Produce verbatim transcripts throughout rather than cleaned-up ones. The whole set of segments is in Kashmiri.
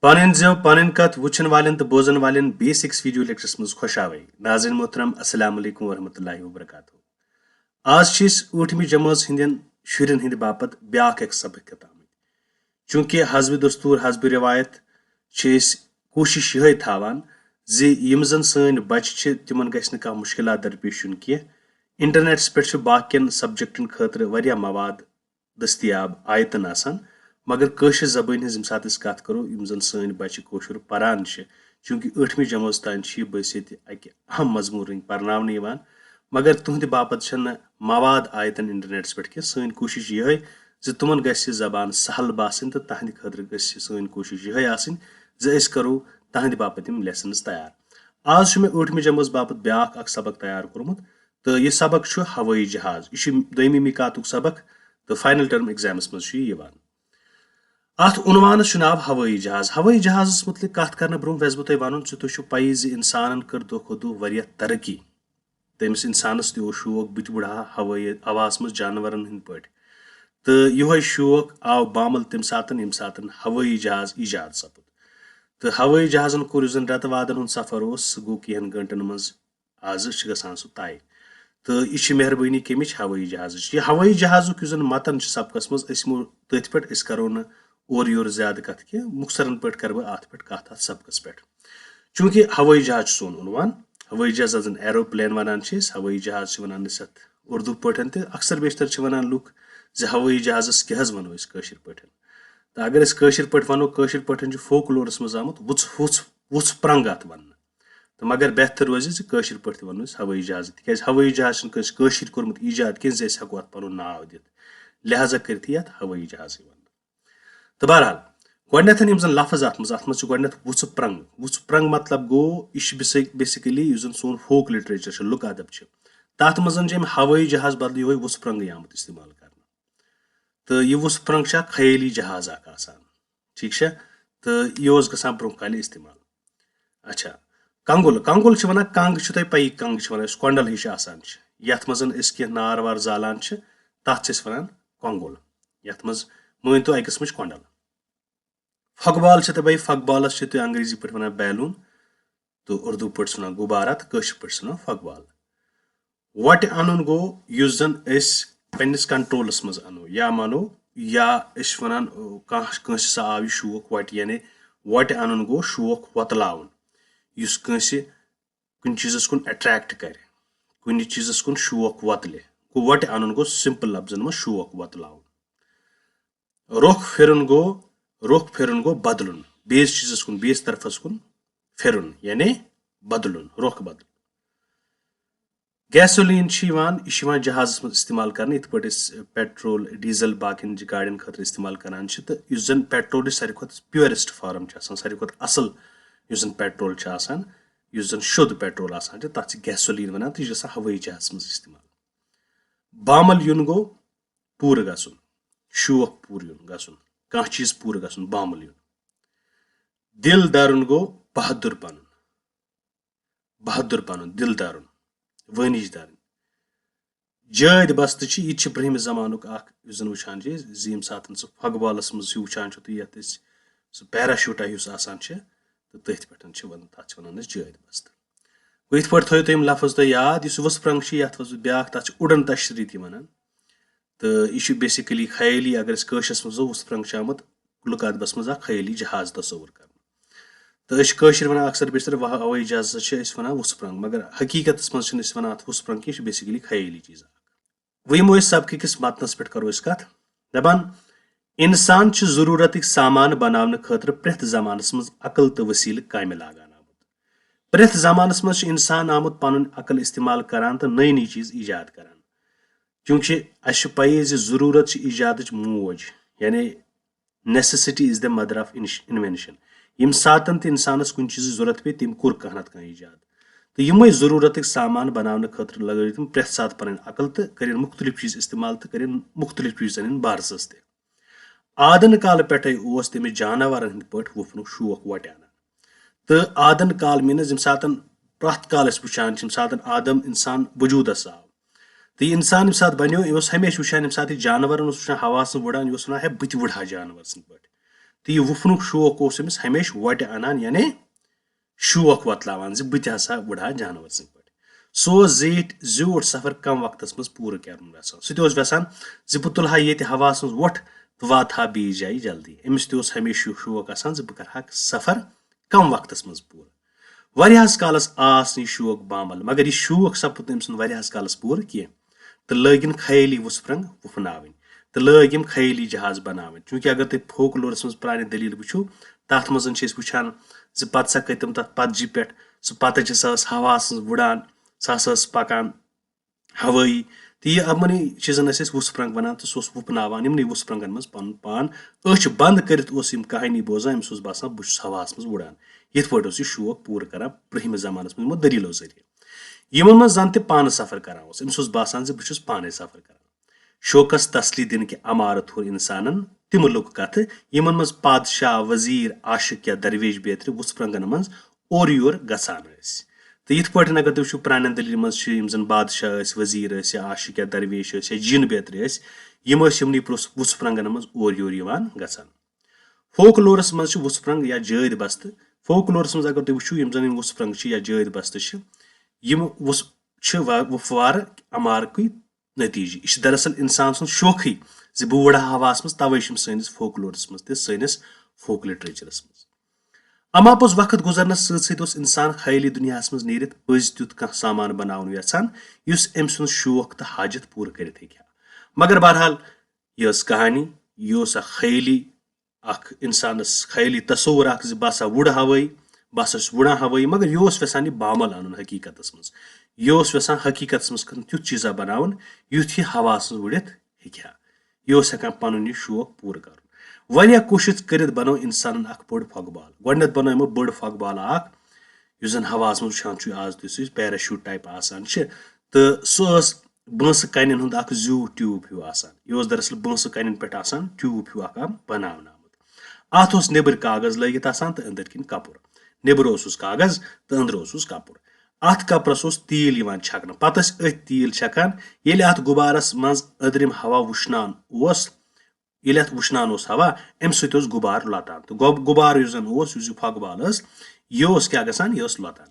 پنٕنۍ زٮ۪و، پنٕنۍ کتھ وٕچھن والٮ۪ن تہٕ بوزن والٮ۪ن بیسکس ویڈیو لیکچرس منٛز خۄش آوے۔ ناظرین محترم، السلام علیکم ورحمۃ اللہ وبرکاتہ۔ آز چھِ أسۍ ٲٹھمہِ جمٲژ ہٕنٛدٮ۪ن شُرٮ۪ن ہٕنٛدِ باپتھ بیاکھ اکھ سبق ہٮ۪تھ آمٕتۍ۔ چوٗنٛکہِ حسبِ دستور، حسبِ روایت چھِ أسۍ کوٗشِش یِہے تھاوان زِ یِم زن سٲنۍ بچہِ چھِ، تِمن گژھِ نہٕ کانٛہہ مُشکلات درپیش یُن کینٛہہ۔ انٹرنیٹس پٮ۪ٹھ چھُ باقین سبجیکٹن خٲطرٕ واریاہ مواد دٔستیاب آیتن آسان، مگر کٲشِر زبٲنۍ ہٕنٛز ییٚمہِ ساتہٕ أسۍ کتھ کرو، یِم زن سٲنۍ بچہِ کٲشُر پران چھِ، چوٗنٛکہِ ٲٹھمہِ جمٲژ تام چھِ یہِ بٲسِتھ اکہِ اہم مضموٗنٕے پرناونہٕ یِوان، مگر تُہنٛدِ باپتھ چھنہٕ مواد آیتن انٹرنیٹس پٮ۪ٹھ کینٛہہ۔ سٲنۍ کوٗشِش یِہے زِ تِمن گژھِ یہِ زبان سہل باسٕنۍ تہٕ تہنٛدِ خٲطرٕ گژھِ سٲنۍ کوٗشِش یِہے آسٕنۍ زِ أسۍ کرو تہنٛدِ باپتھ یِم لیسنز تیار۔ آز چھُ مےٚ ٲٹھمہِ جمٲژ باپتھ بیاکھ اکھ سبق تیار کوٚرمُت، تہٕ یہِ سبق چھُ ہوٲیی جہاز۔ یہِ چھُ دوٚیمہِ میقاتُک سبق تہٕ فاینل ٹرم ایگزامس منٛز چھُ یہِ یِوان۔ اتھ عنوانس چھُ ناو ہوٲیی جہاز۔ ہوٲیی جہازس متعلق کتھ کرنہٕ برونٛہہ ویژھٕ بہٕ تۄہہِ ونُن زِ تُہۍ چھِو پَیی زِ انسانن کٔر دۄہ کھۄتہٕ دۄہ واریاہ ترقی۔ تٔمِس انسانس تہِ اوس شوق، بہٕ تہِ وُڑٕ ہا ہوٲیی ہوہس منٛز جانورن ہٕنٛدۍ پٲٹھۍ۔ تہٕ یِہوے شوق آو بامل تمہِ ساتن، ییٚمہِ ساتن ہوٲیی جہاز ایجاد سپُد۔ تہٕ ہوٲیی جہازن کوٚر، یُس زن رٮ۪تہٕ وادن ہُنٛد سفر اوس، سُہ گوٚو کینٛہن گٲنٛٹن منٛز۔ آز چھِ گژھان سُہ طے۔ تہٕ یہِ چھِ مہربٲنی کٔمِچ؟ ہوٲیی جہازٕچ۔ یہِ ہوٲیی جہازُک یُس زن متن چھُ سبقس منٛز، أسۍ یِمو تٔتھۍ پٮ۪ٹھ، أسۍ کرو نہٕ اورٕ یورٕ زیادٕ کتھ کینٛہہ، مختصرن پٲٹھۍ کرٕ بہٕ اتھ پٮ۪ٹھ کتھ، اتھ سبقس پٮ۪ٹھ۔ چوٗنٛکہِ ہوٲیی جہاز چھُ سون عنوان، ہوٲیی جہاز زن ایروپلین ونان چھِ أسۍ، ہوٲیی جہاز چھِ ونان أسۍ اتھ اردو پٲٹھۍ تہِ۔ اکثر بیشتر چھِ ونان لُکھ زِ ہوٲیی جہازس کیٛاہ حظ ونو أسۍ کٲشِر پٲٹھۍ؟ تہٕ اگر أسۍ کٲشِر پٲٹھۍ ونو، کٲشِر پٲٹھۍ چھُ فوک لورس منٛز آمُت وُژھ، وُژھ، وُژھ پرنٛگ اتھ وننہٕ۔ تہٕ مگر بہتر روزِ زِ کٲشِر پٲٹھۍ تہِ ونو أسۍ ہوٲیی جہاز، تِکیازِ ہوٲیی جہاز چھُنہٕ کٲنٛسہِ کٲشِر کوٚرمُت ایجاد کینٛہہ زِ أسۍ ہٮ۪کو اتھ پنُن ناو دِتھ۔ لہذا کٔرِتھ یہِ اتھ ہوٲیی جہازٕے وننہٕ۔ تہٕ بہرحال، گۄڈٕنٮ۪تھ یِم زن لفظ اتھ منٛز، اتھ منٛز چھُ گۄڈٕنٮ۪تھ وُژھٕ پرنٛگ۔ وُژھٕ پرنٛگ مطلب گوٚو، یہِ چھُ بیسکلی یُس زن سون فوک لٹریچر چھُ، لُکہٕ ادب چھُ، تتھ منٛز چھُ امہِ ہوٲیی جہاز بدلہٕ یِہوے وُژھٕ پرنٛگٕے آمُت استعمال کرنہٕ۔ تہٕ یہِ وُژھ پرنٛگ چھِ اکھ خیٲلی جہاز اکھ آسان، ٹھیٖک چھا؟ تہٕ یہِ اوس گژھان برٛونٛہہ کالہِ استعمال۔ اچھا، کنگُل، کنگُل چھِ ونان، کنٛگ چھِ تۄہہِ پَیی، کنٛگ چھِ ونان، یُس کۄنڈل ہِش آسان چھِ، یتھ منٛز أسۍ کینٛہہ نار وار زالان چھِ، تتھ چھِ أسۍ ونان کنگُل، یتھ منٛز مٲنۍ تو اکہِ قٕسمٕچ کۄنڈل۔ فۄگبال چھِ تۄہہِ پَیی، فۄگبالس چھِ تُہۍ انگریزی پٲٹھۍ ونان بیلوٗن، تہٕ اردو پٲٹھۍ چھِ ونان غُبارہ تہٕ کٲشِر پٲٹھۍ چھِ ونان فۄگبال۔ وۄٹہِ اَنُن گوٚو یُس زَن أسۍ پننِس کنٹرولَس منٛز اَنو، یا مانو، یا أسۍ چھِ وَنان، کانٛہہ، کٲنٛسہِ ہسا آو یہِ شوق وۄٹہِ، یعنی وۄٹہِ اَنُن گوٚو شوق وۄتلاوُن، یُس کٲنٛسہِ کُنہِ چیٖزَس کُن اٹریکٹ کرِ، کُنہِ چیٖزَس کُن شوق وۄتلہِ۔ گوٚو وۄٹہِ اَنُن گوٚو سمپل لفظن منٛز شوق وۄتلاوُن۔ رۄخ پھِرُن گوٚو، رۄخ پھِرُن گوٚو بدلُن، بیٚیِس چیٖزَس کُن، بیٚیِس طرفَس کُن پھِرُن، یعنی بدلُن، رۄخ بدلُن۔ گیسولین چھِ یِوان، یہِ چھِ یِوان جہازَس منٛز استعمال کرنہٕ، یِتھ پٲٹھۍ أسۍ پیٹرول، ڈیزل باقین گاڑین خٲطرٕ استعمال کران چھِ، تہٕ یُس زَن پیٹرولٕچ ساروی کھۄتہٕ پیورسٹ فارم چھِ آسان، ساروی کھۄتہٕ اصل یُس زَن پیٹرول چھُ آسان، یُس زَن شُد پیٹرول آسان چھُ، تَتھ چھِ گیسولین وَنان، تہٕ یہِ چھِ گژھان ہوٲیی جہازَس منٛز استعمال۔ بامل یُن گوٚو پوٗرٕ گژھُن، شوق پوٗرٕ یُن گژھُن، کانٛہہ چیٖز پوٗرٕ گژھُن، بامل یُن۔ دِل دَرُن گوٚو بہادُر بَنُن، بہادُر بَنُن، دِل دَرُن، وٲنِج دَرٕنۍ۔ جٲدۍ بستہٕ چھِ، یہِ تہِ چھِ برٛونٛہمہِ زمانُک اکھ، یُس زَن وٕچھان چھِ أسۍ، زِ ییٚمہِ ساتہٕ سُہ فۄگبالَس منٛز ہیوٗ وٕچھان چھُ تہٕ یَتھ أسۍ سُہ پیراشوٗٹا ہیوٗ آسان چھِ، تہٕ تٔتھۍ پٮ۪ٹھ چھِ وَنان، تَتھ چھِ وَنان أسۍ جٲدۍ بستہٕ۔ گوٚو یِتھ پٲٹھۍ تھٲیِو تُہۍ یِم لفظ تُہۍ یاد، یُس یہِ وُژھ پرنٛگ چھِ، یَتھ منٛز بیٛاکھ، تَتھ چھِ اُڑن تشریٖح تہِ وَنان۔ تہٕ یہِ چھُ بیسکلی خیٲلی، اگر أسۍ کٲشرِس منٛز وُژھ پرنٛگ چھِ آمُت لُکہٕ ادبس منٛز اکھ خیٲلی جہاز تصور کرنہٕ۔ تہٕ أسۍ چھِ کٲشِر وَنان اکثر بیشتر، وَ-، ہوٲیی جہازس چھِ أسۍ وَنان وُژھ پرنٛگ، مگر حقیٖقتس منٛز چھِنہٕ أسۍ وَنان اَتھ وُژھ پرنٛگ کینٛہہ، یہِ چھِ بیسکلی خیٲلی چیٖز اکھ۔ وۄنۍ یِمو أسۍ سبقہٕ کِس متنس پٮ۪ٹھ کرو أسۍ کتھ۔ دپان، انسان چھُ ضروٗرتٕکۍ سامان بناونہٕ خٲطرٕ پرٛٮ۪تھ زمانس منٛز عقل تہٕ وسیلہٕ کامہِ لاگان آمُت۔ پرٛٮ۪تھ زمانس منٛز چھُ انسان آمُت پنُن عقل استعمال کران تہٕ نٔے نٔے چیٖز ایجاد کران۔ چوٗنٛکہِ اَسہِ چھُ پَیی زِ ضروٗرت چھِ ایجادٕچ موج، یعنی necessity is the mother of invention۔ ییٚمہِ ساتَن تہِ اِنسانَس کُنہِ چیٖزٕچ ضروٗرت پیٚیہِ، تٔمۍ کوٚر کانٛہہ نَتہٕ کانٛہہ ایجاد۔ تہٕ یِمَے ضروٗرتٕکۍ سامان بَناونہٕ خٲطرٕ لَگٲے تِم پرٛٮ۪تھ ساتہٕ پَنٕنۍ عقل تہٕ کٔرِن مُختٔلِف چیٖز استعمال تہٕ کٔرِن مُختٔلِف چیٖزَن ہٕنٛدۍ بارسَس تہِ۔ آدَن کالہٕ پٮ۪ٹھَے اوس تٔمِس جاناوارَن ہٕنٛدۍ پٲٹھۍ وُپھنُک شوق وۄٹہِ اَنان۔ تہٕ آدَن کال means ییٚمہِ ساتَن پرٛٮ۪تھ کالہٕ أسۍ وٕچھان چھِ، ییٚمہِ ساتَن آدم اِنسان وجوٗدَس آو۔ تہٕ یہِ اِنسان ییٚمہِ ساتہٕ بَنیو، یہِ اوس ہمیشہِ وٕچھان، ییٚمہِ ساتہٕ یہِ جاناوارَن اوس وٕچھان، ہوا سۭتۍ وُڑان، یہِ اوس وَنان، "ہے، بہٕ تہِ وُڑٕ ہا جاناوار سٕنٛدۍ پٲٹھۍ۔" تہٕ یہِ وُپھنُک شوق اوس أمِس ہمیشہِ وۄٹہِ اَنان، یعنی شوق وۄتلاوان زِ بہٕ تہِ ہسا وُڑٕ ہا جانور سٕنٛدۍ پٲٹھۍ۔ سُہ اوس زیٖٹھۍ زیوٗٹھ سفر کم وقتس منٛز پوٗرٕ کرُن یژھان۔ سُہ تہِ اوس یژھان زِ بہٕ تُلہٕ ہا ییٚتہِ ہوہَس منٛز وۄٹھ تہٕ واتہٕ ہا بیٚیِس جایہِ جلدی۔ أمِس تہِ اوس ہمیشہِ یہِ شوق آسان زِ بہٕ کرٕ ہا سفر کم وقتس منٛز پوٗرٕ۔ واریاہس کالس آس نہٕ یہِ شوق بامل، مگر یہِ شوق سپُد نہٕ أمۍ سُنٛد واریاہس کالس پوٗرٕ کینٛہہ۔ تہٕ لٲگِن خیٲلی وُژھ پرنٛگ وُپھناوٕنۍ، تہٕ لٲگۍ یِم خیٲلی جہاز بناوٕنۍ۔ چوٗنٛکہِ اگر تُہۍ فوکلورس منٛز پرانہِ دٔلیٖل وٕچھِو، تتھ منٛز چھِ أسۍ وٕچھان زِ پتہٕ سا کٔتۍ تِم تتھ پتجہِ پٮ۪ٹھ، سُہ پتج ہسا ٲس ہواہس منٛز وُڑان، سۄ ہسا ٲس پکان ہوٲیی۔ تہٕ یہِ یِمنٕے چیٖزن ٲسۍ أسۍ وُژھ پرنٛگ ونان، تہٕ سُہ اوس وُپھناوان یِمنٕے وُژھ پرنٛگن منٛز پنُن پان۔ أچھ بنٛد کٔرِتھ اوس یِم کہانی بوزان، أمِس اوس باسان بہٕ چھُس ہواہس منٛز وُڑان۔ یِتھ پٲٹھۍ اوس یہِ شوق پوٗرٕ کران برٛونٛہمہِ زمانس منٛز یِمو دٔلیٖلو ذٔریعہٕ۔ یِمن منٛز زن تہِ پانہٕ سفر کران اوس، أمِس اوس باسان زِ بہٕ چھُس پانے سفر کران۔ شوقس تسلی دِنہٕ کہِ امارٕ تھوٚو انسانن تِم لُکہٕ کتھٕ، یِمن منٛز پادشاہ، وزیر، عاشق یا درویش بیترِ وُژھ پرنٛگن منٛز اورٕ یور گژھان ٲسۍ۔ تہٕ یِتھ پٲٹھۍ اگر تُہۍ وٕچھِو، پرانٮ۪ن دٔلیٖلن منٛز چھِ یِم زن بادشاہ ٲسۍ، وزیر ٲسۍ یا عاشق یا درویش ٲسۍ یا جِن بیترِ ٲسۍ، یِم ٲسۍ یِمنٕے پروٚس-، وُژھ پرنٛگن منٛز اورٕ یور یِوان گژھان۔ فوکلورس منٛز چھِ وُژھ پرنٛگ یا جٲدۍ بستہٕ۔ فوکلورس منٛز اگر تُہۍ وٕچھِو، یِم زن یِم وُژھ پرنٛگ چھِ یا جٲدۍ بستہٕ چھِ، یِم وُژھ چھِ وا-، وُپھوارٕ امارکُے نتیجہٕ۔ یہِ چھِ دراصل انسان سُنٛد شوقٕے زِ بہٕ وُڑٕ ہا ہوہَس منٛز، توے چھِ یِم سٲنِس فوکلورس منٛز تہِ سٲنِس فوک لٹریچرس منٛز۔ اما پوٚز، وقت گُزرنس سۭتۍ سۭتۍ اوس انسان خیٲلی دُنیاہس منٛز نیٖرِتھ پٔزۍ تیُتھ کانٛہہ سامان بناوُن یژھان، یُس أمۍ سُنٛد شوق تہٕ حاجت پوٗرٕ کٔرِتھ ہیٚکہِ ہا۔ مگر بہرحال، یہِ ٲس کہانی، یہِ اوس اکھ خیٲلی، اکھ انسانس خیٲلی تصور اکھ زِ بہٕ ہسا وُڑٕ ہوٲیی، بہٕ ہسا چھُس وُڑان ہوٲیی، مگر یہِ اوس یژھان یہِ بامل انُن حقیقتس منٛز۔ یہِ اوس یژھان حقیقتس منٛز کانٛہہ تیُتھ چیٖزا بناوُن، یُتھ یہِ ہوہَس منٛز وُڑِتھ ہیٚکہِ ہا۔ یہِ اوس ہٮ۪کان پنُن یہِ شوق پوٗرٕ کرُن۔ واریاہ کوٗشِش کٔرِتھ بنٲو انسانن اکھ بٔڑ پھۄکہٕ بال۔ گۄڈٕنٮ۪تھ بنٲو یِمو بٔڑ پھۄکہٕ بال اکھ، یُس زن ہوہَس منٛز وٕچھان چھُ آز تُہۍ، سُہ یُس parachute type آسان چھِ، تہٕ سُہ ٲس بٲنٛسہٕ کَنٮ۪ن ہُنٛد اکھ زیوٗٹھ tube ہیوٗ آسان۔ یہِ اوس دراصل بٲنٛسہٕ کَنٮ۪ن پٮ۪ٹھ آسان tube ہیوٗ اکھ بناونہٕ آمُت۔ اَتھ اوس نیٚبٕرۍ کاغذ لٲگِتھ آسان تہٕ أنٛدٕرۍ کِنۍ کپُر۔ نیٚبرٕ اوسُس کاغذ تہٕ أنٛدرٕ اوسُس کپُر۔ اَتھ کپرس اوس تیٖل یِوان چھکنہٕ۔ پتہٕ ٲسۍ أتھۍ تیٖل چھکان۔ ییٚلہِ اَتھ غُبارس منٛز أنٛدرِم ہوا وُشنان اوس، ییٚلہِ اَتھ وُشنان اوس ہوا، اَمہِ سۭتۍ اوس غُبارٕ لۄتان۔ تہٕ غۄب-، غُبارٕ یُس زن اوس، یُس یہِ پھۄکہٕ بال ٲس، یہِ اوس کیٛاہ گژھان؟ یہِ ٲس لۄتان۔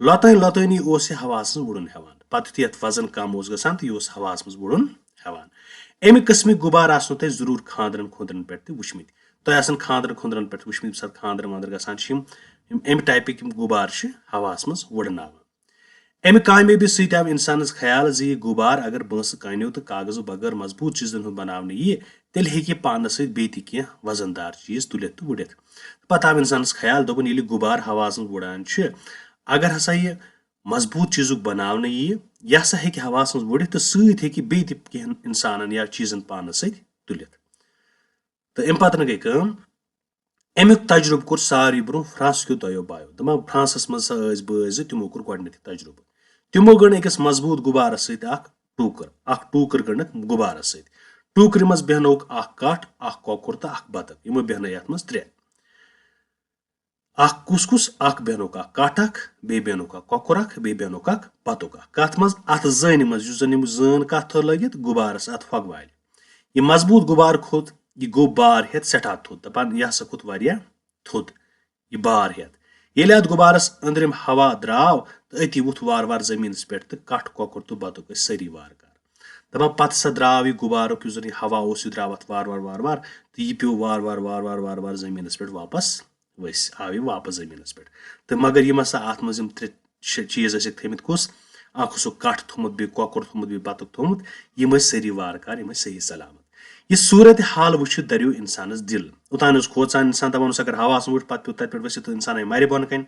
لۄتٲنۍ لۄتٲنی اوس یہِ ہوہَس منٛز وُڑُن ہٮ۪وان۔ پتہٕ یُتھُے یَتھ وزن کم اوس گژھان، تہٕ یہِ اوس ہوہَس منٛز وُڑُن ہٮ۪وان۔ اَمہِ قٕسمٕکۍ غُبارٕ آسنو تۄہہِ ضروٗر خانٛدرن خُنٛدرن پٮ۪ٹھ تہِ وٕچھمٕتۍ۔ تۄہہِ آسن خانٛدرن خُنٛدرن پٮ۪ٹھ وٕچھمٕتۍ، ییٚمہِ ساتہٕ خانٛدر وانٛدر گژھان چھِ، یِم، یِم اَمہِ typeٕکۍ یِم غُبارٕ چھِ ہوہَس منٛز وُڑناوان۔ اَمہِ کامیٲبی سۭتۍ آو اِنسانَس خیال زِ یہِ غُبار اگر بٲنٛسہٕ کانیو تہٕ کاغذو بغٲر مضبوٗط چیٖزن ہُنٛد بناونہٕ یِیہِ، تیٚلہِ ہیٚکہِ یہِ پانَس سۭتۍ بیٚیہِ تہِ کینٛہہ وزن دار چیٖز تُلِتھ تہٕ وُڑِتھ۔ پتہٕ آو اِنسانَس خیال، دوٚپُن، ییٚلہِ یہِ غُبار ہوہَس منٛز وُڑان چھُ، اگر ہسا یہِ مضبوٗط چیٖزُک بناونہٕ یِیہِ، یہِ ہسا ہیٚکہِ ہوہَس منٛز وُڑِتھ تہٕ سۭتۍ ہیٚکہِ بیٚیہِ تہِ کینٛہہ اِنسانَن یا چیٖزن پانَس سۭتۍ تُلِتھ۔ تہٕ اَمہِ پتہٕ گٔے کٲم، اَمیُک تجرُبہٕ کوٚر ساروی برونٛہہ فرانس کیو دۄیو بایو۔ دَپان، فرانسس منٛز ہسا ٲسۍ بٲے زٕ، تِمو کوٚر گۄڈٕنیتھٕے تجرُبہٕ۔ تِمو گٔنڈ أکِس مضبوٗط غُبارس سۭتۍ اکھ ٹوٗکٕر، اکھ ٹوٗکٕر گٔنڈٕکھ غُبارس سۭتۍ۔ ٹوٗکرِ منٛز بیہنووُکھ اکھ کٹھ، اکھ کۄکُر تہٕ اکھ بطخ۔ یِمو بیہنٲے یتھ منٛز ترٛےٚ۔ اکھ کُس کُس؟ اکھ بیہنووُکھ اکھ کٹھ اکھ، بیٚیہِ بیہنووُکھ اکھ کۄکُر اکھ، بیٚیہِ بیہنووُکھ اکھ بطخ اکھ۔ کتھ منٛز؟ اتھ زٲنہِ منٛز، یُس زن یِم زٲن کتھ تھٲو لٲگِتھ غُبارس، اتھ پھۄگہٕ والہِ۔ یہِ مضبوٗط غُبار کھوٚت، یہِ گوٚو بار ہٮ۪تھ سٮ۪ٹھاہ تھوٚد۔ دَپان، یہِ ہسا کھوٚت واریاہ تھوٚد، یہِ بار ہٮ۪تھ۔ ییٚلہِ اتھ غُبارس أنٛدرِم ہوا درٛاو تہٕ أتی ووٚتھ وارٕ وارٕ زٔمیٖنس پٮ۪ٹھ تہٕ کٹھ، کۄکُر تہٕ بطخ ٲسۍ سٲری وارٕ کارٕ۔ دَپان، پتہٕ ہسا درٛاو یہِ غُبارُک، یُس زن یہِ ہوا اوس، یہِ درٛاو اتھ وارٕ وارٕ، وارٕ وارٕ، تہٕ یہِ پیوٚو وارٕ وارٕ، وارٕ وارٕ، وارٕ وارٕ زٔمیٖنس پٮ۪ٹھ واپس ؤسۍ، آو یہِ واپس زٔمیٖنس پٮ۪ٹھ۔ تہٕ مگر یِم ہسا اتھ منٛز یِم ترٛےٚ شےٚ چیٖز ٲسِکھ تھٲمٕتۍ، کُس؟ اکھ اوسُکھ کٹھ تھوٚمُت، بیٚیہِ کۄکُر تھوٚمُت، بیٚیہِ بطخ تھوٚمُت۔ یِم ٲسۍ سٲری وارٕ کارٕ، یِم ٲسۍ صحیح سلامت۔ یہِ صوٗرت حال وٕچھِتھ دریو انسانس دِل۔ اوٚتام اوس کھوژان انسان، دپان اوس، اگر ہواہس منٛز وُٹھ، پتہٕ پیوٚو تتہِ پٮ۪ٹھ ؤسِتھ تہٕ انسان آیہِ مرِ بۄنہٕ کنہِ۔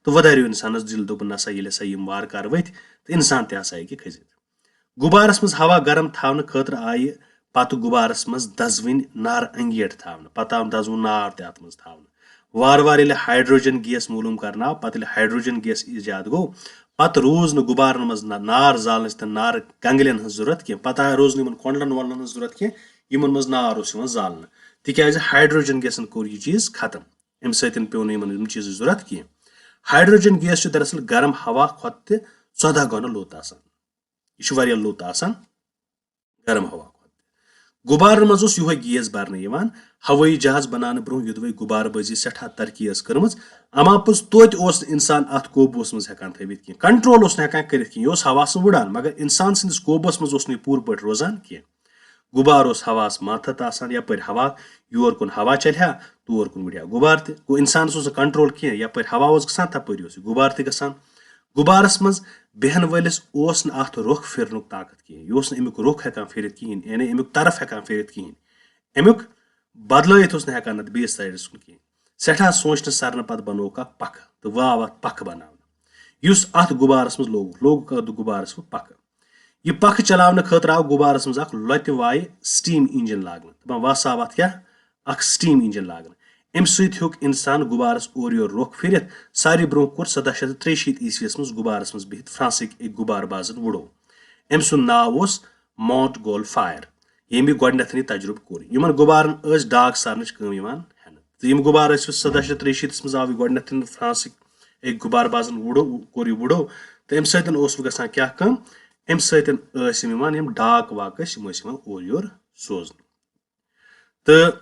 تہٕ وۄنۍ دریو انسانس دِل، دوٚپُن، نسا، ییٚلہِ ہسا یِم وارٕ کارٕ ؤتھۍ، تہٕ انسان تہِ ہسا ہیٚکہِ کھٔسِتھ۔ غُبارس منٛز ہوا گرم تھاونہٕ خٲطرٕ آیہِ پتہٕ غُبارس منٛز دزوٕنۍ نارٕ انگیٹ تھاونہٕ۔ پتہٕ آو دزوُن نار تہِ اتھ منٛز تھاونہٕ۔ وارٕ وارٕ ییٚلہِ ہائیڈروجن گیس معلوم کرنہٕ آو، پتہٕ ییٚلہِ ہائیڈروجن گیس ایجاد گوٚو، پتہٕ روٗز نہٕ غُبارن منٛز نہ نار زالنٕچ تہٕ نارٕ کنگلٮ۪ن ہٕنٛز ضروٗرت کینٛہہ۔ پتہٕ روٗز نہٕ یِمن کۄنڈلن وۄنڈلن ہٕنٛز ضروٗرت کینٛہہ، یِمن منٛز نار اوس یِوان زالنہٕ، تِکیازِ ہائیڈروجن گیسن کوٚر یہِ چیٖز ختم۔ امہِ سۭتۍ پیوٚو نہٕ یِمن یِم چیٖزٕچ ضروٗرت کینٛہہ۔ ہائیڈروجن گیس چھُ دراصل گرم ہوا کھۄتہٕ تہِ ژۄدہ گۄنہٕ لوٚت آسان۔ یہِ چھُ واریاہ لوٚت آسان گرم ہوا کھۄتہٕ تہِ۔ غُبارن منٛز اوس یِہوے گیس برنہٕ یِوان۔ ہوٲیی جہاز بناونہٕ برونٛہہ یوٚدوَے غُبارٕ بٲزی سٮ۪ٹھاہ ترقی ٲس کٔرمٕژ، اما پوٚز توتہِ اوس نہٕ انسان اتھ قوبوٗہس منٛز ہٮ۪کان تھٲوِتھ کینٛہہ، کنٹرول اوس نہٕ ہٮ۪کان کٔرِتھ کینٛہہ۔ یہِ اوس ہوہس منٛز وُڈان، مگر انسان سٕنٛدِس قوبوٗہس منٛز اوس نہٕ یہِ پوٗرٕ پٲٹھۍ روزان کینٛہہ۔ غُبار اوس ہوہس ماتحت آسان، یپٲرۍ ہوا یور کُن ہوا چلہِ ہا، تور کُن وُڈِ ہا غُبار تہِ۔ گوٚو، انسانس اوس نہٕ کنٹرول کینٛہہ، یپٲرۍ ہوا اوس گژھان، تپٲرۍ اوس یہِ غُبار تہِ گژھان۔ غُبارس منٛز بیہن وٲلِس اوس نہٕ اتھ رۄخ پھِرنُک طاقت کینٛہہ، یہِ اوس نہٕ امیُک رۄخ ہٮ۪کان پھِرِتھ کِہینۍ، یعنی امیُک طرف ہٮ۪کان پھِرِتھ کِہینۍ، امیُک بدلٲیِتھ اوس نہٕ ہٮ۪کان اتھ بیٚیِس سایڈس کُن کِہینۍ۔ سٮ۪ٹھاہ سونچنہٕ سرنہٕ پتہٕ بنووُکھ اکھ پکھٕ تہٕ واو اتھ پکھٕ بناونہٕ، یُس اتھ غُبارس منٛز لوگُکھ۔ لوگُکھ اتھ غُبارس منٛز پکھٕ۔ یہِ پکھٕ چلاونہٕ خٲطرٕ آو غُبارس منٛز اکھ لۄتہِ وایہِ steam engine لاگنہٕ۔ دپان وس آو اتھ کیٛاہ؟ اکھ steam engine لاگنہٕ۔ امہِ سۭتۍ ہیوٚک انسان غُبارس اورٕ یور رۄخ پھِرِتھ۔ ساروی برونٛہہ کوٚر سداہ شیٚتھ تہٕ ترٛیہِ شیٖتھ عیسویس منٛز غُبارس منٛز بِہِتھ فرانسٕکۍ أکۍ غُبارٕ بازن وُڈو۔ أمۍ سُنٛد ناو اوس مونٹ گول فایر، ییٚمۍ یہِ گۄڈٕنٮ۪تھ یہِ تجرُبہٕ کوٚر۔ یِمن غُبارن ٲس ڈاک سارنٕچ کٲم یِوان ہٮ۪نہٕ۔ تہٕ یِم غُبارٕ ٲسۍ سداہ شیٚتھ ترٛیہِ شیٖتس منٛز آو یہِ گۄڈٕنٮ۪تھ فرانسٕکۍ أکۍ غُبارٕ بازن وُڈو، کوٚر یہِ وُڈو۔ تہٕ امہِ سۭتۍ اوس وۄنۍ گژھان کیٛاہ کٲم؟ امہِ سۭتۍ ٲسۍ یِم یِوان، یِم ڈاک واک ٲسۍ، یِم ٲسۍ یِوان اورٕ یور سوزنہٕ۔ تہٕ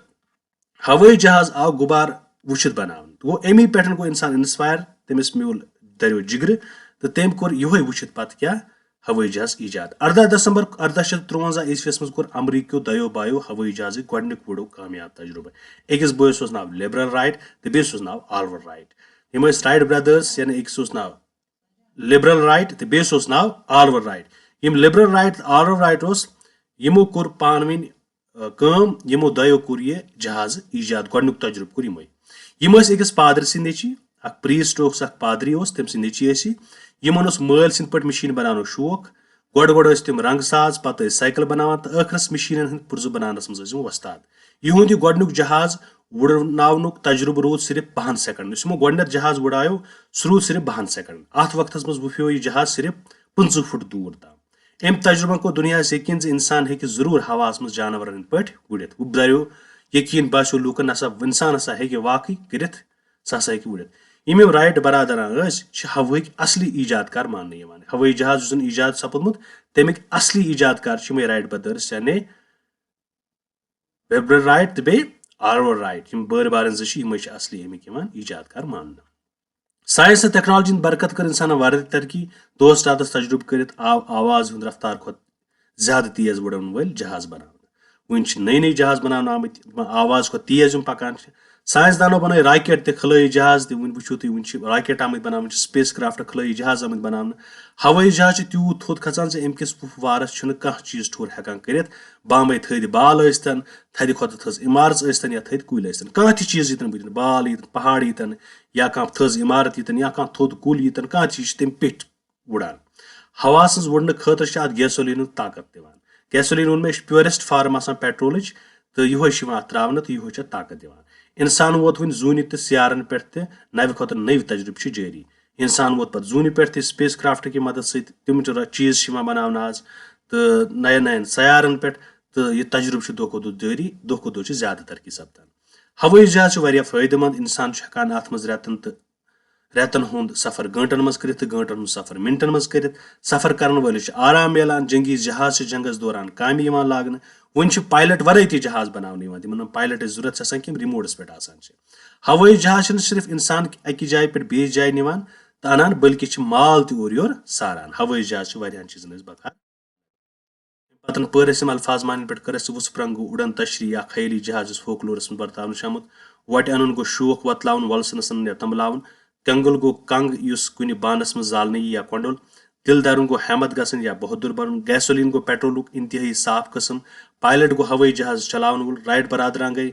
ہوٲیی جہاز آو غُبار وٕچھِتھ بناونہٕ۔ گوٚو، امی پٮ۪ٹھ گوٚو انسان انسپائر، تٔمِس میوٗل دریو جگرٕ، تہٕ تٔمۍ کوٚر یِہوٚے وٕچھِتھ پتہٕ کیٛاہ؟ ہوٲیی جہاز ایجاد۔ ارداہ دسمبر ارداہ شیٚتھ ترٛونزہ عیسویس منٛز کوٚر امریکیو دۄیو بایو ہوٲیی جہازٕکۍ گۄڈٕنیُک وُڈو کامیاب تجربہٕ۔ أکِس بٲیِس اوس ناو لبرل رائٹ تہٕ بیٚیِس اوس ناو آلور رائٹ۔ یِم ٲسۍ رائٹ برادرز، یعنی أکِس اوس ناو لبرل رائٹ تہٕ بیٚیِس اوس ناو آلور رائٹ۔ یِم لبرل رائٹ تہٕ آلور رائٹ اوس، یِمو کوٚر پانہٕ ؤنۍ، آ، کٲم، یِمو دۄیو کوٚر یہِ جہاز ایجاد، گۄڈٕنیُک تجربہٕ کوٚر یِمے۔ یِم ٲسۍ أکِس پادرِ سٕنٛدۍ نیٚچی، اکھ پریسٹ اوس، اکھ پادری اوس، تٔمۍ سٕنٛدۍ نیٚچی ٲسۍ یہِ۔ یِمن اوس مٲلۍ سٕنٛدۍ پٲٹھۍ مِشیٖن بناونُک شوق۔ گۄڈٕ گۄڈٕ ٲسۍ تِم رنٛگ ساز، پتہٕ ٲسۍ سایکل بناوان تہٕ ٲخرس مِشیٖنن ہٕنٛدۍ پُرزٕ بناونس منٛز ٲسۍ یِم وۄستاد۔ یِہُنٛد یہِ گۄڈٕنیُک جہاز وُڈناونُک تجربہٕ روٗد صرف بہن سیکنڈ۔ یُس یِمو گۄڈٕنیتھ جہاز وُڈایو، سُہ روٗد صرف بہن سیکنڈ۔ اتھ وقتس منٛز وُپھیو یہِ جہاز صرف پٕنٛژٕہ فُٹ دوٗر تام۔ أمۍ تجربن کوٚر دُنیاہس یقین زِ انسان ہیٚکہِ ضروٗر ہوہس منٛز جانورن ہٕنٛدۍ پٲٹھۍ وُڈِتھ۔ وۄنۍ دریو یقین باسیو لوٗکن، نسا انسان ہسا ہیٚکہِ واقعی کٔرِتھ، سُہ ہسا ہیٚکہِ وُڈِتھ۔ یِم یِم رائٹ برادران ٲسۍ، چھِ ہوہٕکۍ اصلی ایجاد کار ماننہٕ یِوان۔ ہوٲیی جہاز یُس زن ایجاد سپُدمُت، تمیِکۍ اصلی ایجاد کار چھِ یِمے رائٹ برادرز، یعنی ویبرل رائٹ تہٕ بیٚیہِ آلور رائٹ۔ یِم بٲرۍ بارٕنۍ زٕ چھِ، یِمے چھِ اصلی اَمِکۍ یِوان ایجاد کار ماننہٕ۔ ساینس تہٕ ٹیکنالوجی ہٕنٛدۍ برکت کٔر انسانن واریاہ ترقی۔ دۄہس راتس تجربہٕ کٔرِتھ آو آواز ہُنٛد رفتار کھۄتہٕ زیادٕ تیز وُڈن وٲلۍ جہاز بناونہٕ۔ وُنہِ چھِ نٔے نٔے جہاز بناونہٕ آمٕتۍ، یِم آواز کھۄتہٕ تیز یِم پکان چھِ۔ ساینس دانو بنٲے راکٹ تہِ، خلٲیی جہاز تہِ۔ وُنہِ وٕچھِو تُہۍ، وُنہِ چھِ راکٹ آمٕتۍ بناونہٕ، چھِ سپیس کرافٹ، خلٲیی جہاز آمٕتۍ بناونہٕ۔ ہوٲیی جہاز چھِ تیوٗت تھوٚد کھسان زِ اَمہِ کِس وُپھ وارس چھُنہٕ کانٛہہ چیٖز ٹھوٚر ہٮ۪کان کٔرِتھ۔ بامے تھٔدۍ بال ٲسۍتن، تھدِ کھۄتہٕ تھٔز عمارژ ٲسۍتن یا تھٔدۍ کُلۍ ٲسۍتن، کانٛہہ تہِ چیٖز ییٖتن بہٕ دِنہٕ، بال ییٖتن، پہاڑ ییٖتن، یا کانٛہہ تھٔز عمارت ییٖتن، یا کانٛہہ تھوٚد کُل ییٖتن، کانٛہہ چیٖز چھِ تَمہِ پیٚٹھۍ وُڈان۔ ہوا سٕنٛز وُڈنہٕ خٲطرٕ چھِ اتھ گیسولینُک طاقت دِوان۔ گیسولین ووٚن مےٚ، یہِ چھُ پیورسٹ فارم آسان پیٹرولٕچ، تہٕ یِہوے چھُ یِوان اتھ تراونہٕ تہٕ یِہوے چھُ اتھ طاقت دِوان۔ انسان ووت وُنہِ زوٗنہِ تہٕ سیارن پٮ۪ٹھ تہِ، نوِ کھۄتہٕ نٔوۍ تجربہٕ چھِ جٲری۔ انسان ووت پتہٕ زوٗنہِ پٮ۪ٹھ تہِ سپیس کرافٹ کہِ مدد سۭتۍ، تِم تہِ را-، چیٖز چھِ یِوان بناونہٕ آز، تہٕ نین نین سیارن پٮ۪ٹھ، تہٕ یہِ تجربہٕ چھُ دۄہ کھۄتہٕ دۄہ جٲری، دۄہ کھۄتہٕ دۄہ چھِ زیادٕ ترقی سپدان۔ ہوٲیی جہاز چھُ واریاہ فٲیدٕ مند، انسان چھُ ہٮ۪کان اتھ منٛز رٮ۪تن تہٕ رٮ۪تن ہُنٛد سفر گٲنٛٹن منٛز کٔرِتھ تہٕ گٲنٛٹن ہُنٛد سفر مِنٹن منٛز کٔرِتھ۔ سفر کرن وٲلِس چھُ آرام میلان۔ جنگی جہاز چھِ جنگس دوران کامہِ یِوان لاگنہٕ۔ وۄنۍ چھِ پائلٹ ورٲے تہِ جہاز بناونہٕ یِوان، تِمن نہٕ پائلٹٕچ ضروٗرت چھِ آسان کینٛہہ، یِم ریموٹس پٮ۪ٹھ آسان چھِ۔ ہوٲیی جہاز چھِنہٕ صرف انسان اکہِ جایہِ پٮ۪ٹھ بیٚیِس جایہِ نِوان تہٕ انان، بلکہِ چھِ مال تہِ اورٕ یور ساران۔ ہوٲیی جہاز چھِ واریاہن چیٖزن ہٕنٛز بکار۔ پتن پٔر اَسہِ یِم الفاظ معنی پٮ۪ٹھ، کٔر اَسہِ وُژھ پرنگ گوٚو اُڑن تشریح یا خیٲلی جہاز یُس فوکلورس منٛز برتاونہٕ چھُ آمُت۔ وۄٹہِ اَنُن گوٚو شوق وۄتلاوُن، وۄلسنس اَنُن یا تنبلاوُن۔ کنگل گوٚو کنگ یُس کُنہِ بانس منٛز زالنہٕ یی یا کۄنڈل۔ دِل درُن گوٚو ہٮ۪متھ گژھٕنۍ یا بہادُر بنُن۔ گیسولین گوٚو پیٹرولُک انتہٲئی صاف قٕسم۔ پائلٹ گوٚو ہوٲیی جہاز چلاون وول۔ رائٹ برادران گٔے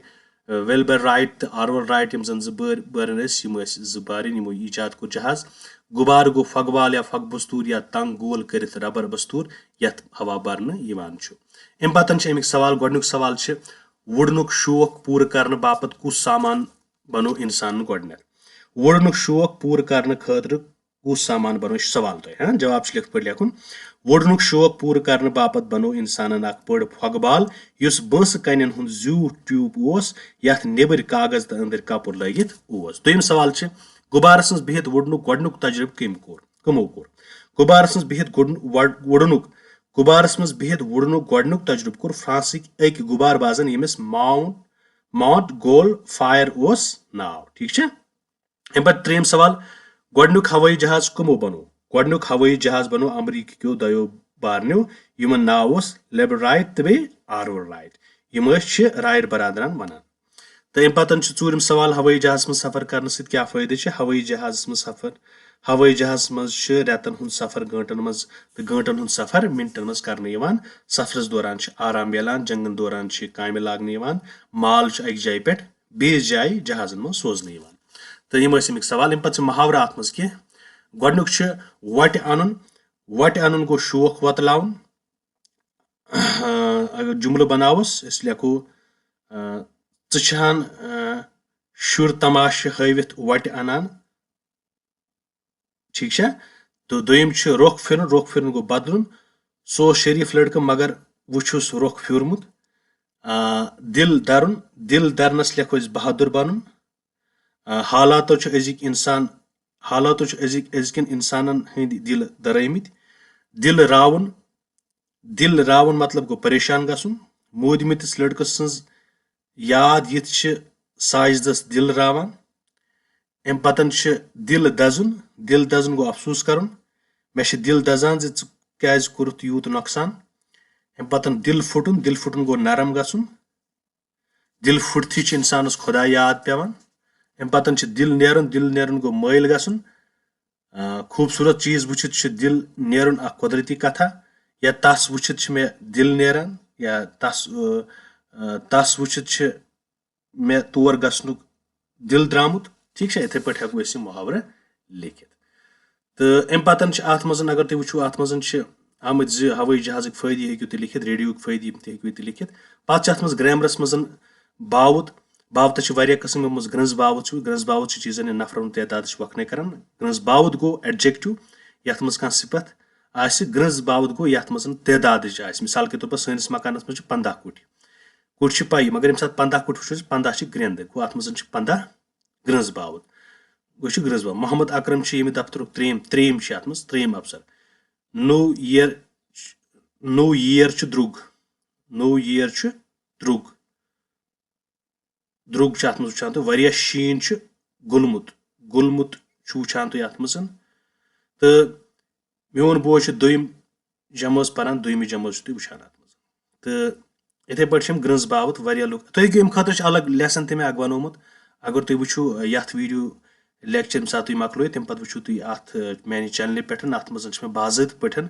ویلبر رائٹ تہٕ آرویل رائٹ، یِم زن زٕ بٲرۍ بارٕنۍ ٲسۍ، یِم ٲسۍ زٕ بارٕنۍ، یِمو ایجاد کوٚر جہاز۔ غبار گوٚو پھۄگہٕ بال یا پھۄگہٕ بستوٗر یا تنگ گول کٔرِتھ ربر بستوٗر یتھ ہوا برنہٕ یِوان چھُ۔ امہِ پتن چھِ امیُک سوال، گۄڈنیُک سوال چھِ، وُڈنُک شوق پوٗرٕ کرنہٕ باپتھ کُس سامان بنوو انسانن گۄڈنیتھ؟ وُڈنُک شوق پوٗرٕ کرنہٕ خٲطرٕ کُس سامان بنوو؟ یہِ چھُ سوال تۄہہِ، ہاں؟ جواب چھُ لِکھِتھ پٲٹھۍ لیکھُن۔ وُڈنُک شوق پوٗرٕ کرنہٕ باپتھ بنوو انسانن اکھ بٔڑ پھۄگہٕ بال، یُس بٲنسہٕ کنٮ۪ن ہُنٛد زیوٗٹھ ٹیوب اوس، یتھ نیبٕرۍ کاغذ تہٕ أنٛدٕرۍ کپُر لٲگِتھ اوس۔ دوٚیِم سوال چھُ، غُبارس منٛز بِہِتھ وُڈنُک گۄڈنیُک تجربہٕ کٔمۍ کوٚر، کٕمو کوٚر؟ غُبارس منٛز بِہِتھ گۄڈن-، وڈ-، وُڈنُک غُبارس منٛز بِہِتھ وُڑنُک گۄڈٕنیُک تجرُبہٕ کوٚر فرانسٕکۍ أکۍ غُبار بازن، ییٚمِس ماؤنٹ ماؤنٹ گول فائر اوس ناو۔ ٹھیٖک چھا؟ اَمہِ پتہٕ ترٛیٚیِم سوال، گۄڈٕنیُک ہوٲیی جہاز کٕمو بنوو؟ گۄڈٕنیُک ہوٲیی جہاز بنوو امریکہ کیو دۄیو بارنیو، یِمن ناو اوس لیبر رائٹ تہٕ بیٚیہِ آرول رائٹ۔ یِم ٲسۍ چھِ رائٹ برادران ونان۔ تہٕ اَمہِ پتہٕ چھُ ژوٗرِم سوال، ہوٲیی جہازس منٛز سفر کرنہٕ سۭتۍ کیٛاہ فٲیدٕ چھِ؟ ہوٲیی جہازس منٛز سفر ہوٲیی جہازس منٛز چھِ رٮ۪تن ہُنٛد سفر گٲنٛٹن منٛز تہٕ گٲنٛٹن ہُنٛد سفر منٹن منٛز کرنہٕ یِوان۔ سفرس دوران چھِ آرام میلان، جنگن دوران چھِ کامہِ لاگنہٕ یِوان، مال چھُ اکہِ جایہِ پٮ۪ٹھ بیٚیِس جایہِ جہازن منٛز سوزنہٕ یِوان۔ تہٕ یِم ٲسۍ اَمِکۍ سوال۔ اَمہِ پتہٕ چھِ محاورٕ اَتھ منٛز کینٛہہ۔ گۄڈٕنیُک چھُ وۄٹہِ اَنُن۔ وۄٹہِ اَنُن گوٚو شوق وۄتلاوُن۔ اگر جملہٕ بناووس، أسۍ لیکھو، ژٕ چھہن شُر تماشہٕ ہٲوِتھ وۄٹہِ انان؟ ٹھیٖک چھا؟ تہٕ دوٚیِم چھُ رۄخ پھِرُن۔ رۄخ پھِرُن گوٚو بدلُن۔ سُہ اوس شریٖف لڑکہٕ، مگر وۄنۍ چھُس رۄخ پھیوٗرمُت۔ آ، دِل درُن۔ دِل درنس لیکھو أسۍ بہادُر بنُن۔ آ، حالاتو چھُ أزِکۍ انسان حالاتو چھُ أزِکۍ أزکٮ۪ن انسانن ہٕنٛدۍ دِل درٲمٕتۍ۔ دِل راوُن۔ دِل راوُن مطلب گوٚو پریشان گژھُن۔ موٗدمٕتِس لڑکہٕ سٕنٛز یاد یِتھ چھِ ساجدس دِل راوان۔ اَمہِ پتن چھِ دِل دزُن۔ دِل دزُن گوٚو افسوٗس کرُن، مےٚ چھِ دِل دزان زِ ژٕ کیازِ کوٚرُتھ یوٗت نۄقصان۔ اَمہِ پتن دِل پھُٹُن۔ دِل پھُٹُن گوٚو نرم گژھُن۔ دِل پھُٹتھٕے چھُ انسانس خۄدا یاد پٮ۪وان۔ اَمہِ پتن چھُ دِل نیرُن۔ دِل نیرُن گوٚو مٲیِل گژھُن۔ آ، خوٗبصوٗرت چیٖز وٕچھِتھ چھُ دِل نیرُن، اکھ قۄدرٔتی کتھا۔ یا تس وٕچھِتھ چھُ مےٚ دِل نیران، یا تس، آ، آ، تس وٕچھِتھ چھُ مےٚ تور گژھنُک دِل درٛامُت۔ ٹھیٖک چھا؟ یِتھَے پٲٹھۍ ہٮ۪کو أسۍ یہِ محاورٕ لیکھِتھ۔ تہٕ اَمہِ پتہٕ چھِ اَتھ منٛز، اگر تُہۍ وٕچھِو، اَتھ منٛز چھِ آمٕتۍ زِ ہوٲیی جہازٕکۍ فٲیدٕ ہیٚکِو تُہۍ لیکھِتھ، ریڈیوہٕکۍ فٲیدٕ یِم تہِ ہیٚکِو تُہۍ لیکھِتھ۔ پتہٕ چھِ اَتھ منٛز گرٛیمرَس منٛز باوُت۔ باوتَس چھِ واریاہ قٕسٕم، یِمَن منٛز گرٛنٛز باوُت چھُ۔ گرٛنٛز باوُت چھُ چیٖزَن ہٕنٛدۍ نفرَن ہُنٛد تعداد چھِ وۄکھنَے کران۔ گرٛنٛز باوُت گوٚو adjective، یَتھ منٛز کانٛہہ صفت آسہِ۔ گرٛنٛز باوُت گوٚو یَتھ منٛز تعدادٕچ آسہِ۔ مثال کے طور پر سٲنِس مکانَس منٛز چھِ پنٛداہ کُٹھۍ۔ کُٹھۍ چھِ پَیی، مگر ییٚمہِ ساتہٕ پنٛداہ کُٹھۍ وٕچھو أسۍ، پنٛداہ چھِ گرٛنٛد۔ گوٚو اَتھ منٛز چھِ پنٛداہ گرٛنٛز باوُت۔ گوٚو چھُ گرٛنٛز باوُت۔ محمد اکرم چھُ ییٚمہِ دفترُک ترٛیٚیِم، ترٛیٚیِم چھِ اَتھ منٛز، ترٛیٚیِم افسر۔ نوٚو ییر، نوٚو ییر چھُ درٛوٚگ۔ نوٚو ییر چھُ درٛوٚگ۔ درٛوٚگ چھُ اَتھ منٛز وٕچھان تُہۍ، واریاہ شیٖن چھُ گوٚلمُت۔ گوٚلمُت چھُ وٕچھان تُہۍ اَتھ منٛز۔ تہٕ میون بوے چھُ دوٚیِم جمٲژ پران، دوٚیمہِ جمٲژ چھُ تُہۍ وٕچھان اَتھ منٛز۔ تہٕ یِتھَے پٲٹھۍ چھِ یِم گرٛنٛز باوُت واریاہ لُکھ۔ تُہۍ ہیٚکِو اَمہِ خٲطرٕ چھُ الگ lesson تہِ مےٚ اَکھ بنومُت۔ اگر تُہۍ وٕچھِو، یَتھ video lecture ییٚمہِ ساتہٕ تُہۍ مۄکلٲیِو، تَمہِ پتہٕ وٕچھِو تُہۍ اَتھ، آ، میٛانہِ channelہِ پٮ۪ٹھ۔ اَتھ منٛز چھِ مےٚ باضٲبطہٕ پٲٹھۍ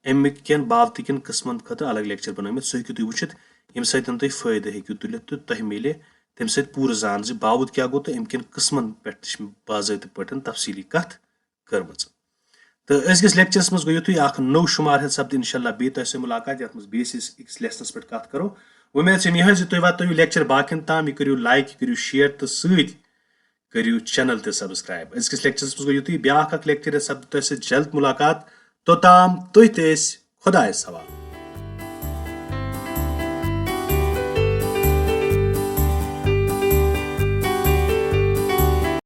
اَمہِ کٮ۪ن باوتہٕ کٮ۪ن قٕسمَن خٲطرٕ الگ lecture بنٲومٕتۍ۔ سُہ ہیٚکِو تُہۍ وٕچھِتھ، ییٚمہِ سۭتۍ تُہۍ فٲیدٕ ہیٚکِو تُلِتھ تہٕ تۄہہِ میلہِ تَمہِ سۭتۍ پوٗرٕ زان زِ باوُت کیٛاہ گوٚو تہٕ اَمہِ کٮ۪ن قٕسمَن پٮ۪ٹھ تہِ چھِ مےٚ باضٲبطہٕ پٲٹھۍ تفصیٖلی کَتھ کٔرمٕژ۔ تہٕ أزکِس lectureس منٛز گوٚو یُتُے، اکھ نوٚو شُمار ہیٚتھ سپدِ انشاءاللہ بیٚیہِ تۄہہِ سۭتۍ مُلاقات، یَتھ منٛز بیٚیِس أکِس lessonس پٮ۪ٹھ کَتھ کَرو۔ وۄمید چھم یِہے زِ تُہۍ واتنٲیِو lecture باقین تام، یہِ کٔرِو like، یہِ کٔرِو share تہٕ سۭتۍ کٔرِو channel تہِ subscribe۔ أزکِس lectureس منٛز گوٚو یُتُے، بیٛاکھ اکھ lecture یَتھ سپدِ تۄہہِ سۭتۍ جلد مُلاقات۔ توٚتام تُہۍ تہِ ٲسۍ خۄدایَس حوالہٕ۔